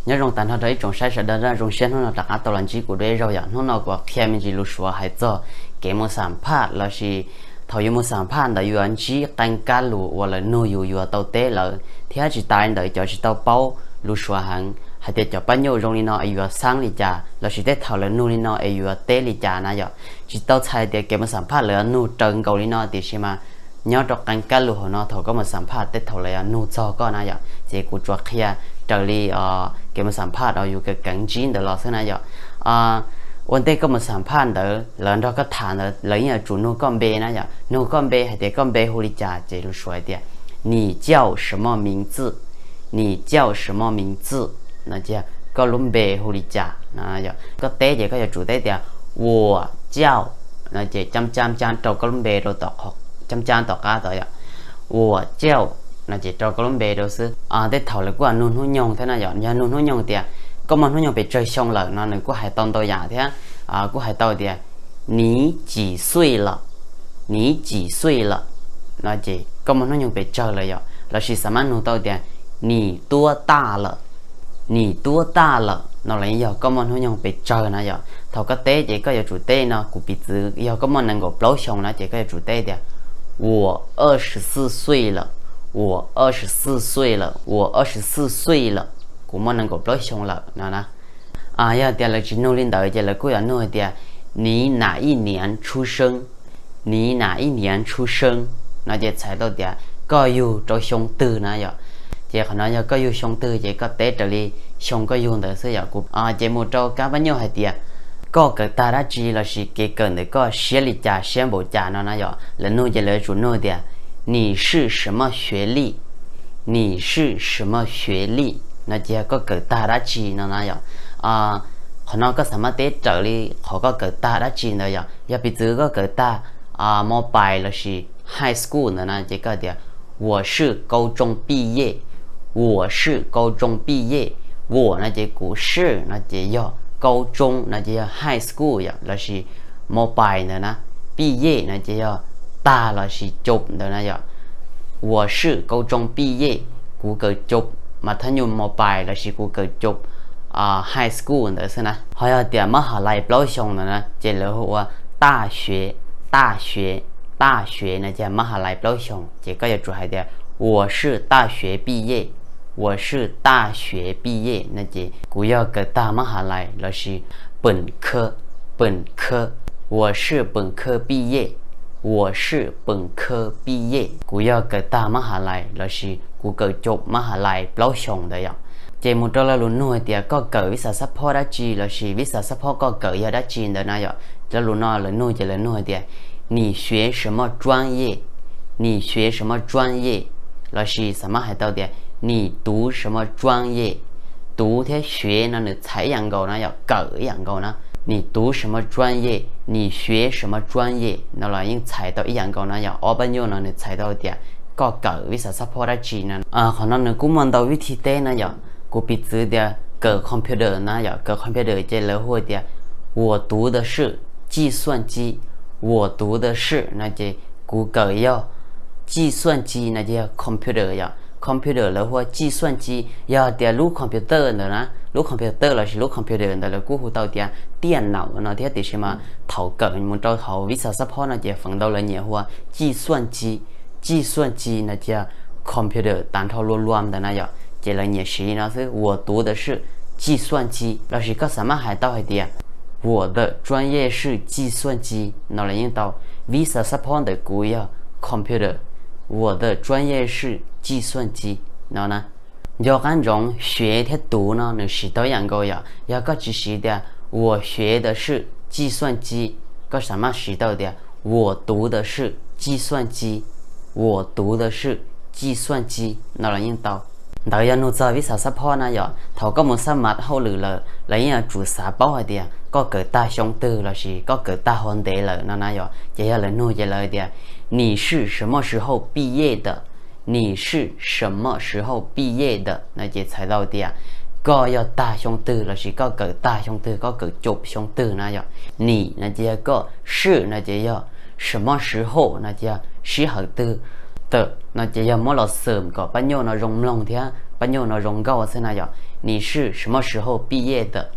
Nyob zoo tag nrho rau ib tsoom saib sawv daws, zoo siab hnub no rov qab tau los ntsib kuv dua ib zaug yom. Hnub no kuv qhia me ntsis lus Suav hais txog kev mus xam phaj lossis thaum yus mus xam phaj ntawd yus yuav ntsib qee kab lus uas lawv nug yus yuav tau teb lawv, thiab tsis tas li ntawd cov tsis tau paub lus Suav heev hais tias cov pab nyuj zoo li no es yuav xaab li cas lossis tej thaum lawv nug li no es yuav teb li cas na yom. Tsis tau txhais tias kev mus xam phaj lawv nug raws nkaus li no tiam sis mas nyob rau qee kab lus hauv no thaum koj mus xam phaj tej thaum lawv yuav nug txog koj na yom. Ces kuv tsuas qhia raws li kev mus xam phaj uas yus kawm keev ntsib ntawd los xwb na yom. Ua ntej koj mus xam phaj ntawd lawv nrog koj tham ntawd lawv yeej yuav tsum nug koj npe na yom. Nug koj npe hais tias koj npe hu li cas ces lus Suav hais tias 你叫什么名字? 你叫什么名字? No ces koj lub npe hu li cas no yom. Koj teb ces koj yuav tsum teb tias 我叫 no ces cab cab cab rau koj lub npe rau, cab cab tom qab tod yom. 我叫 no ces rau koj lub npe rau xwb. Tej thaum lawv kuj nug hnub nyoog thiab na yom. Yog nug hnub nyoog tias koj muaj hnub nyoog pes tsawg xyoo lawm no nws kuj hais tau ntau yam thiab. Kuj hais tau tias 你几岁了? 你几岁了? No ces koj muaj hnub nyoog pes tsawg lawm yom. Lossis xa mab nug tau tias 你多大了? 你多大了? No los yog koj muaj hnub nyoog pes tsawg na yom. Thaum koj teb ces koj yuav tsum teb no, kuv piv txwv yog koj muaj nees nkaum plaub xyoo na ces koj yuav tsum teb tias 我二十四岁了. 我二十四岁了. 我二十四岁了. Kuv muaj nees nkaum plaub xyoo lawm no na. Yog tias lawv tsis nug li ntawd ces lawv kuj yuav nug hais tias 你哪一年出生? 你哪一年出生? No ces txhais tau tias koj yug rau xyoo twg na yom. Ces qhov no yog koj yug xyoo twg ces koj teb raws li xyoo koj yug ntawd xwb yom. Ces mus rau kab pab nyuj hais tias koj kawm tag dab tsi lossis kev kawm ntawm koj siab li cas siab npaum cas no na yom. Lawv nug ces lawv yuav tsum nug tias 你是什么学历? 你是什么学历? No ces yog koj kawm tag dab tsi no na yom. Qhov no koj xa mab teb raws li qhov koj kawm tag dab tsi ntawd yom. Yog piv txwv koj kawm tag mos pais lossis high school ntawd na ces koj tias 我是高中毕业. 我是高中毕业. 我 no ces kuv, 是 no ces yog, 高中 no ces yog high school yom lossis mos pais ntawd na. 毕业 no ces yog tag lossis coob ntawd na yom. 我是高中毕业, kuv kawm coob mas thab nyuj mos pais lossis kuv kawm coob high school ntawd xwb na. Ho yog tias mab has lais plaub xyoo ntawd na ces lawv hu ua 大学, 大学, 大学 no ces mab has lais plaub xyoo ces koj yuav tsum hais tias 我是大学毕业. 我是大学毕业 no ces kuv yog kawm tag mab has lais lossis 本科, 本科. 我是本科毕业. 我是本科毕业. Kuv yog kawm tag mab has lais lossis kuv kawm coob mab has lais plaub xyoo ntawd yom. Ces mus rau lo lus nug hais tias koj kawm vis xav xab phob dab tsi lossis vis xav xab phob koj kawm yog dab tsi ntawd na yom. Lo lus no lawv nug ces lawv nug hais tias 你学什么专业? 你学什么专业? Lossis xa mab hais tau tias 你读什么专业? 读 thiab 学 no nws txhais ib yam nkaus na yom, kawm ib yam nkaus na. 你读什么专业? 你学什么专业? No los yeej txhais tau ib yam nkaus na yom. Ob pab nyuj no nws txhais tau tias koj kawm vis xav xab phob dab tsi no. Qhov no nws kuj muaj ntau vib thi teb na yom. Kuv piv txwv tias kawm computer na yom, kawm computer ces lawv hu tias 我读的是计算机. 我读的是 no ces kuv kawm yog, 计算机 no ces yog computer yom. Computer lawv hu ua 计算机, yog tias lub computer ntawd na, lub computer lossis lub computer ntawd lawv kuj hu tau tias 电脑 no thiab tiam sis mas thaum kawm mus rau hauv vis xav xab phob no ces feem ntau lawv nyiam hu ua 计算机. 计算机 no ces yog computer tag nrho lua lua ntawd na yom, ces lawv nyiam siv li no xwb. 我读的是计算机 lossis koj xa mab hais tau hais tias 我的专业是计算机 no los yeej tau. Vis xav xab phob ntawm kuv yog computer. 我的专业是计算机 no na. Nco qab ntsoov 学 thiab 读 no nws siv tau ib yam nkaus yom. Yog koj tsis siv tias 我学的是计算机, koj xa mab siv tau tias 我读的是计算机. 我读的是计算机 no los yeej tau. Ntawd yog nug txog vis xav xab phob na yom. Thaum koj mus xab mas hauj lwm lawm lawv yeej yuav tsum xav paub hais tias koj kawm tag xyoo twg lossis koj kawm tag hov ntev lawm no na yom. Ces yog lawv nug ces lawv tias 你是什么时候毕业的? 你是什么时候毕业的? 那 ces txhais tau tias koj yog tag xyoo twg lossis koj kawm tag xyoo twg, koj kawm coob xyoo twg na yom. 你 no ces yog koj, 是 no ces yog, 什么时候 no ces yog sij hawm twg, 的 no ces yog muab los xwm kom pab nyuj no zoo mloog thiab pab nyuj no zoo nkauj xwb na yom. 你是什么时候毕业的?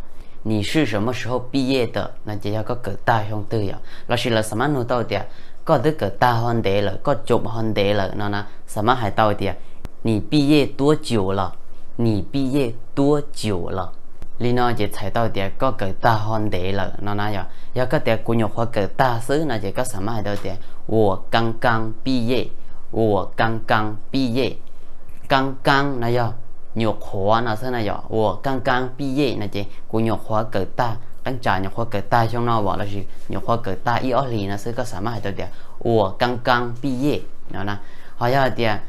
你是什么时候毕业的? No ces yog koj kawm tag xyoo twg yom. Lossis lawv xav mab nug tau tias koj twb kawm tag ho ntev lawm, koj coob ho ntev lawm no na, xav mab hais tau tias 你毕业多久了? 你毕业多久了? Li no ces txhais tau tias koj kawm tag ho ntev lawm no na yom. Yog koj tias kuv nyuam qhuav kawm tag xwb no ces koj xav mab hais tau tias 我刚刚毕业, 我刚刚毕业. 刚刚 no yog nyuam qhuav no xwb na yom. 我刚刚毕业 no ces kuv nyuam qhuav kawm tag, qeeb tsam nyuam qhuav kawm tag xyoo no as lossis nyuam qhuav kawm tag ib ob hlis no xwb, koj xav mab hais tau tias 我刚刚毕业 no na. Ho yog hais tias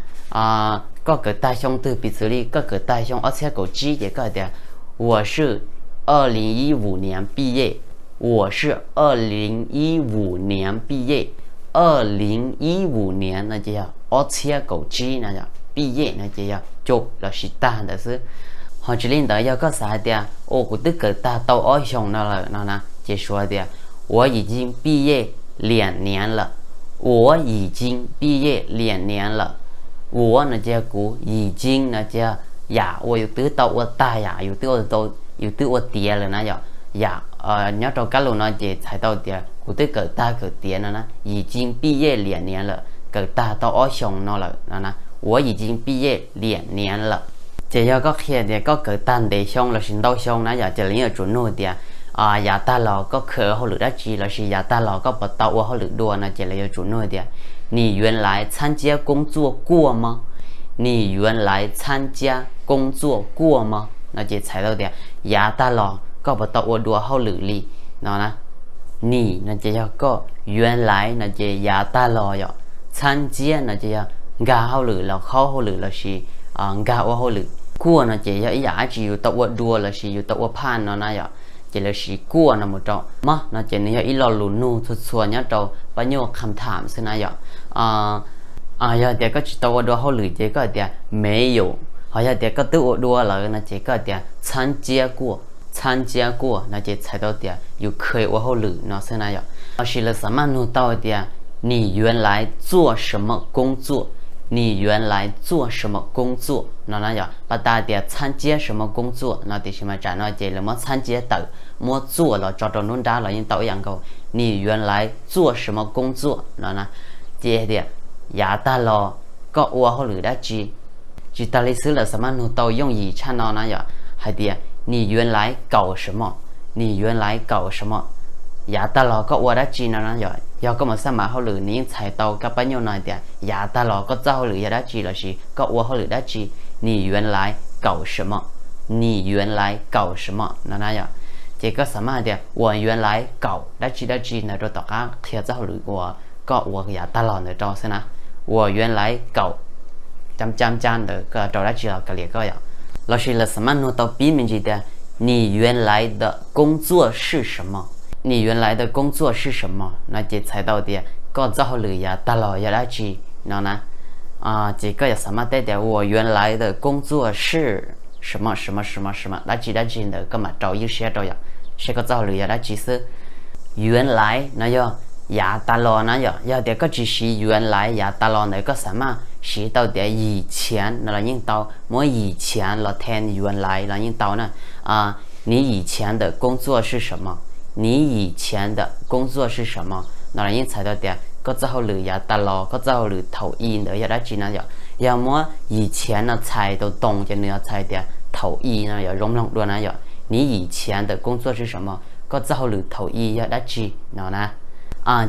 koj kawm tag xyoo twg, piv txwv li koj kawm tag xyoo ob txhiab kaum tsib ces koj hais tias 我是二零一五年毕业, 我是二零一五年毕业. 二零一五年 no ces yog ob txhiab kaum tsib no, 毕业 no ces yog coob lossis tag ntawd xwb. Ho tsis li ntawd, yog koj xav hais tias ua kuv twb kawm tag tau ob xyoos no lawm no na, ces suav tias 我已经毕业两年了, 我已经毕业两年了. 我 no ces yog kuv, 已经 no ces yog yam uas yus twb tau ua tag, yam yus twb ua tiav lawm na yom. Yam nyob rau kab lus no ces txhais tau tias kuv twb kawm tag kawm tiav no na, 已经毕业两年了, kawm tag tau ob xyoos no lawm no na, 我已经毕业两年了. Ces yog koj qhia tias koj kawm tag ntev xyoo lossis ntau xyoo na yom, ces lawv yuav tsum nug tias yav tag los koj khaws hauj lwm dab tsi lossis yav tag los koj puas tau ua hauj lwm dua no ces lawv yuav tsum nug tias 你原来参加工作过吗? 你原来参加工作过吗? No ces txhais tau tias yav tag los koj puas tau ua dua hauj lwm li no na. 你 no ces yog koj, 原来 no ces yav tag los yom, 参加 no ces yog nkag hauj lwm los khaub hauj lwm lossis nkag ua hauj lwm, 过 no ces yog ib yam dab tsi yus tau ua dua lossis yus tau ua phaj no na yom, ces lawv siv 过 no mus rau. 吗 no ces nws yog ib lo lus nug txhua txhua nyob rau pab nyuj คำถาม xwb na yom. Yog tias koj tsis tau ua dua hauj lwm ces koj hais tias 没有, ho yog tias koj twb ua dua lawm no ces koj hais tias 参加过, 参加过 no ces txhais tau tias yus khaws ua hauj lwm no xwb na yom. Lossis lawv xav maj nug tau tias 你原来做什么工作? 你原来做什么工作? No na yom, pas tas tias 参加什么工作 no tiam sis mas tsam no ces lawv muab 参加 tawm, muab 做 los tso rau nruab nrab los yeej tau ib yam nkaus, 你原来做什么工作? No na, ces tias yav tag los koj ua hauj lwm dab tsi? Tsis tas li xwb, lawv xav maj nug tau yooj yim tshaj no na yom, hais tias 你原来搞什么? 你原来搞什么? Yav tag los koj ua dab tsi no na yom. Yog koj mus xaj mav hauj lwm nws yeej txhais tau kab pab nyuj no hais tias yav tag los koj txoj hauj lwm yog dab tsi lossis koj ua hauj lwm dab tsi. 你原来搞什么? 你原来搞什么? No na yom. Ces koj xav maj hais tias 我原来搞 dab tsi dab tsi ntawd rau tom qab qhia txoj hauj lwm uas koj ua yav tag los ntawd rau xwb na. 我原来搞 cam cam cam ntawd koj rau dab tsi los kav liam koj yom. Lossis lawv xav maj nug tau pib me ntsis tias 你原来的工作是什么? 你原来的工作是什么? No ces txhais tau tias koj txoj hauj lwm yav tag los yog dab tsi no na. Ces koj yuav xav maj teb tias 我原来的工作是什么什么什么什么 dab tsi dab tsi ntawd koj mam rau ywj siab rau yom, seb koj txoj hauj lwm yog dab tsi xwb. 原来 no yog yav tag los na yom. Yog tias koj tsis siv 原来 yav tag los ntawd koj xav maj siv tau tias 以前 no los yeej tau, muab 以前 los then 原来 los yeej tau na. 你以前的工作是什么? 你以前的工作是什么? No los yeej txhais tau tias koj txoj hauj lwm yav tag los, koj txoj hauj lwm thaum i ntawd yog dab tsi no yom. Yog muab 以前 no txhais tau toos ces nws yog txhais tias thaum i no yom, zoo mloog dua na yom. 你以前的工作是什么? Koj txoj hauj lwm thaum i yog dab tsi no na.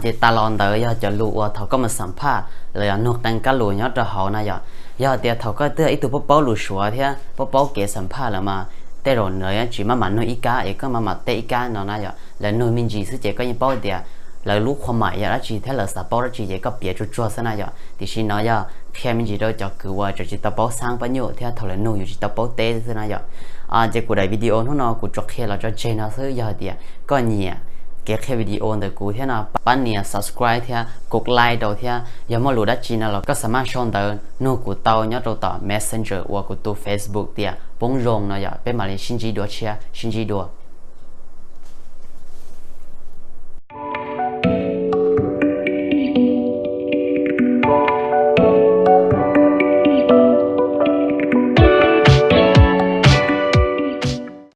Ces tas los ntawd yog cov lus uas thaum koj mus xam phaj los yog nug qee kab lus nyob rau hauv na yom. Yog tias thaum koj twb yog ib tug paub paub lus Suav thiab paub paub kev xam phaj lawm mas tej zaum lawv tsis maj mam nug ib kab es koj maj mam teb ib kab no na yom. Lawv nug me ntsis xwb ces koj yeej paub tias lawv lub qhua maim yog dab tsi thiab lawv xav paub dab tsi ces koj piav tsuag tsuag xwb na yom. Tiam sis no yog qhia me ntsis rau cov kwv uas tseem tsis tau paub xaab pab nyuj thiab thaum lawv nug yus tsis tau paub teb xwb na yom. Ces kuv daim video hnub no kuv tsuas qhia los tso tseg no xwb. Yog tias koj nyiam kev qhia video ntawm kuv thiab no pab nias subscribe thiab kuv like rau thiab yog muaj lus dab tsi no los koj xav maj sau ntawv nug kuv tau nyob rau tom Messenger uas kuv tus Facebook tias Poob Zoo no yom. Peb mam li sib ntsib dua tshiab, sib ntsib dua.